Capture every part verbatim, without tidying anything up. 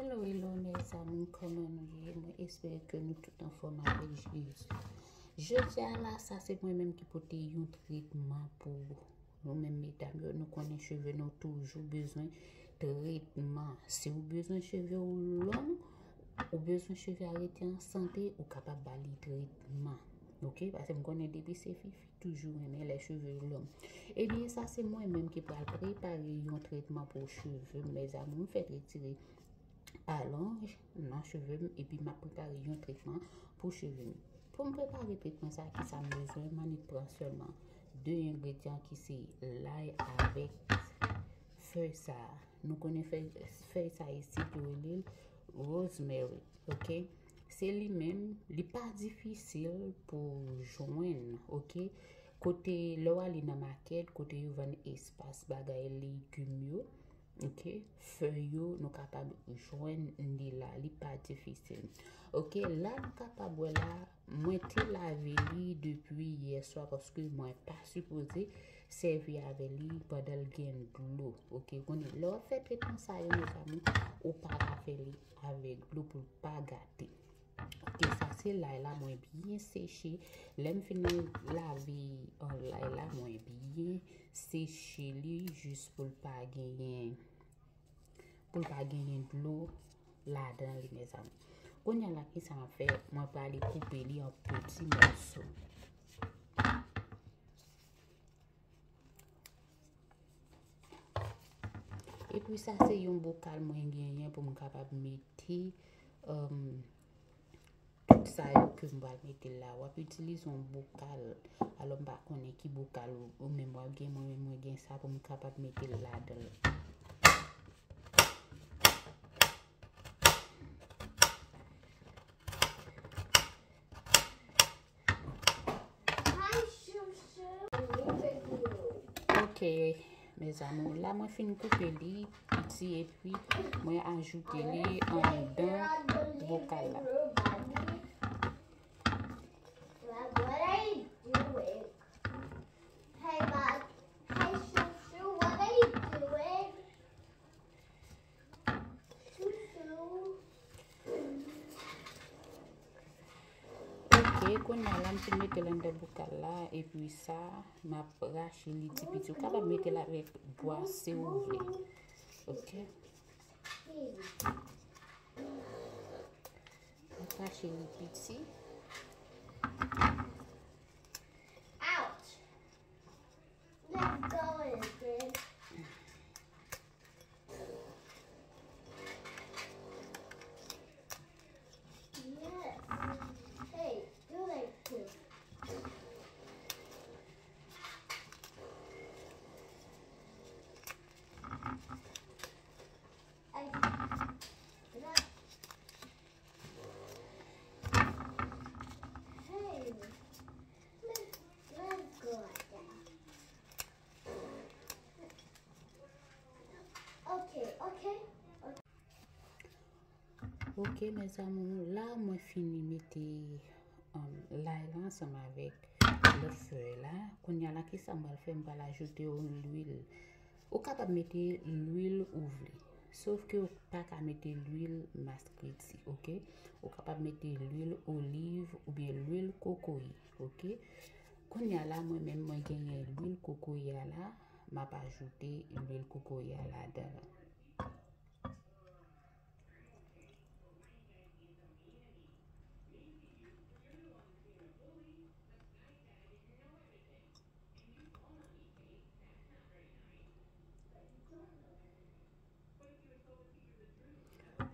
Hello, hello, mes amours, kòman nou ye? Mwen espere ke nou tout anfòm avèk Jezi. Jodi a la, sa se mwen menm ki pote yon tretman pou nou menm medam yo. Nou konnen cheve nou toujou bezwen tretman. Si ou bezwen cheve ou long, ou bezwen cheve a rete an sante, ou kapab ba li tretman. Ok? Paske m konnen depi se fi, fi toujou renmen lè cheve yo long. Ebyen, sa se mwen menm ki pral prepare yon tretman pou cheve m, mes amours. M fèk retire alonj nan cheve m, epi m ap prepare yon tretman pou cheve m. Pou m prepare tretman sa, ki sa m bezwen? M annik pran sèlman de engredyan ki se lay avèk fèy sa. Nou konnen fèy, fèy sa isit yo rele l rosemary, ok? Se li menm, li pa difisil pou jwenn, ok? Kote lè w ale nan makèt, kote yo vann espas bagay legim yo, ok? Fèy yo, nou kapab jwenn li la, li pa difisil. Ok, la nou kapab wè la, mwen te lave li depi yè swa paske mwen pa sipoze sèvi avè li pandan l gen dlo. Ok, konnen lè w ap fè tretman sa yo, mes amours, ou pa ka fè li avèk dlo pou l pa gate. Ok, sa se lay la, mwen byen seche. Lè m fin lave, uh, lay la, mwen byen seche li jis pou l pa genyen, pou l pa genyen dlo ladan li, mes amours. Kounye a la, ki sa m ap fè? Mwen prale koupe li an piti mòso. Epi sa se yon bokal mwen genyen pou m kapab mete, um, tout sa yo ke m pral mete la. W ap itilize yon bokal. Alò, m pa konnen ki bokal ou, ou menm w ap gen. Mwen menm, mwen gen sa pou m kapab mete l ladan l. Ok, mes amours, la mwen fin koupe li piti epi mwen ajoute li anndan bokal la. Ok, kounye a la, m fin mete l anndan bokal la, epi sa, m ap rache li ti piti. Ou kapab mete l avèk bwa si ou vle. Ok. M ap rache li piti. Let's go, Ingrid. Yes. Hey, do like this. I, hey, let's, let's go like that. Ok, ok. Ok, mes amours, la mwen fini mete, um, lay la ansanm avèk lòt fèy la. Kounye a la, ki sa m pral fè? M pral ajoute yon lwil. Ou kapab mete lwil ou vle, sof ke ou pa ka mete lwil maskreti, ok? Ou kapab mete lwil oliv oubyen lwil kokoye, ok? Kounye a la, mwen menm, mwen genyen lwil kokoye a la, m ap ajoute lwil kokoye a ladan l.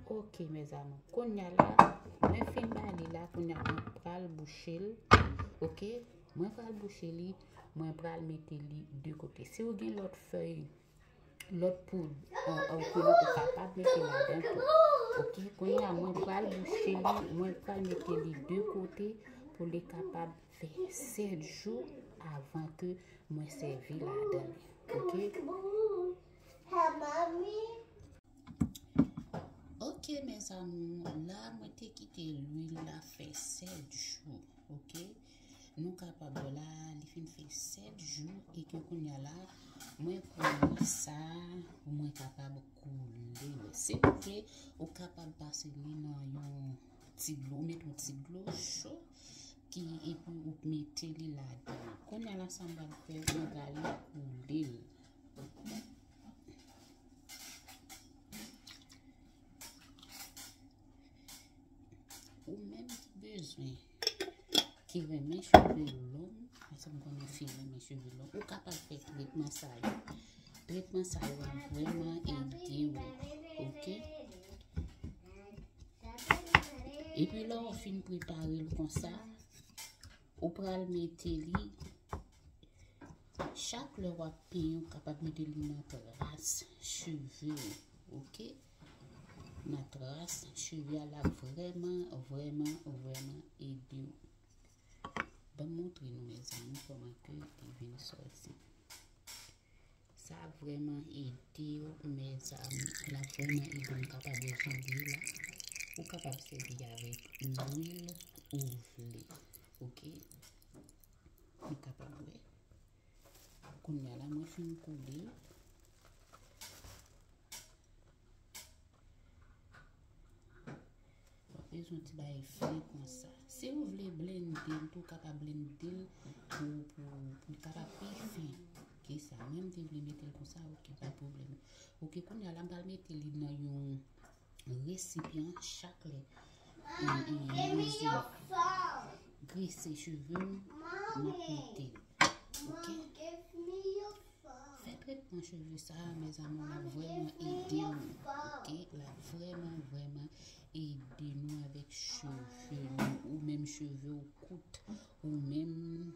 Ok, mes amours. Kounye a la, mwen fin ba li la, kounye a mwen pral bouche l. Ok? Mwen pral bouche li, mwen pral mete li de kote. Si ou gen lòt fèy, lòt poud, an, an koulè, ou kapab mete ladan tou. Ok? Kounye a, mwen pral bouche li, mwen pral mete li de kote pou li kapab fè sèt jou avan ke mwen sèvi ladan li. Ok? Ok, mes amours, la mwen te kite lwil la fè sèt jou, ok? Nou kapab wè la, li fin fè sèt jou, e ke kounye a la, mwen pran lwil sa pou mwen kapab koule l. silvouplè, ou kapab pase li nan yon ti dlo, ou mete yon ti dlo cho ki epi ou mete li ladan. Kounye a la sa m pral fè, mwen prale koule l. Ou menm ki bezwen, ki renmen cheve long, paske m konnen fi renmen cheve long, ou kapab fè tretman sa yo. Tretman sa yo ap vrèman ede w, oke? Epi lè w fin prepare l konsa, ou pral mete li, chak lè w ap penyen, ou kapab mete li nan tras cheve w, oke? Nan tras cheve a, l ap vrèman, vrèman, vrèman ede w. Ban m montre nou, mezanmi, kòman ke li vin sòti. Sa ap vrèman ede w, mezanmi. L ap vrèman ede w. M kapab wè jan l ye la. Ou kapab sèvi avèk lwil ou vle. Oke? Nou kapab wè. Kounye a la, mwen fin koule l. W ap bezwen ti bagay fre konsa. Si ou vle blende l tou, ou kapab blende l pou, pou, pou l kapab pi fen ke sa. Mwen, m te vle mete l konsa, oke, pa pwoblèm. Oke, kounye a la, m pral mete li nan yon resipyan chak lè. E, e, mwen vin grese cheve m, m ap mete l. Oke? Fè tretman cheve sa a, mezanmi, l ap vrèman ede nou. Oke? L ap vrèman, vrèman ede nou avèk cheve nou. Ou menm cheve w kout, ou menm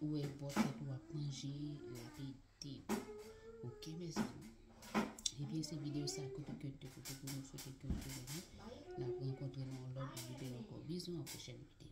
ou wè bò tèt ou ap manje, l ap ede w. Oke, mezanmi? Ebyen, se videyo sa a kote ke te pote pou nou, swete ke w te renmen. N ap rankontre nan yon lòt videyo ankò. Bizou, an pwochèn videyo.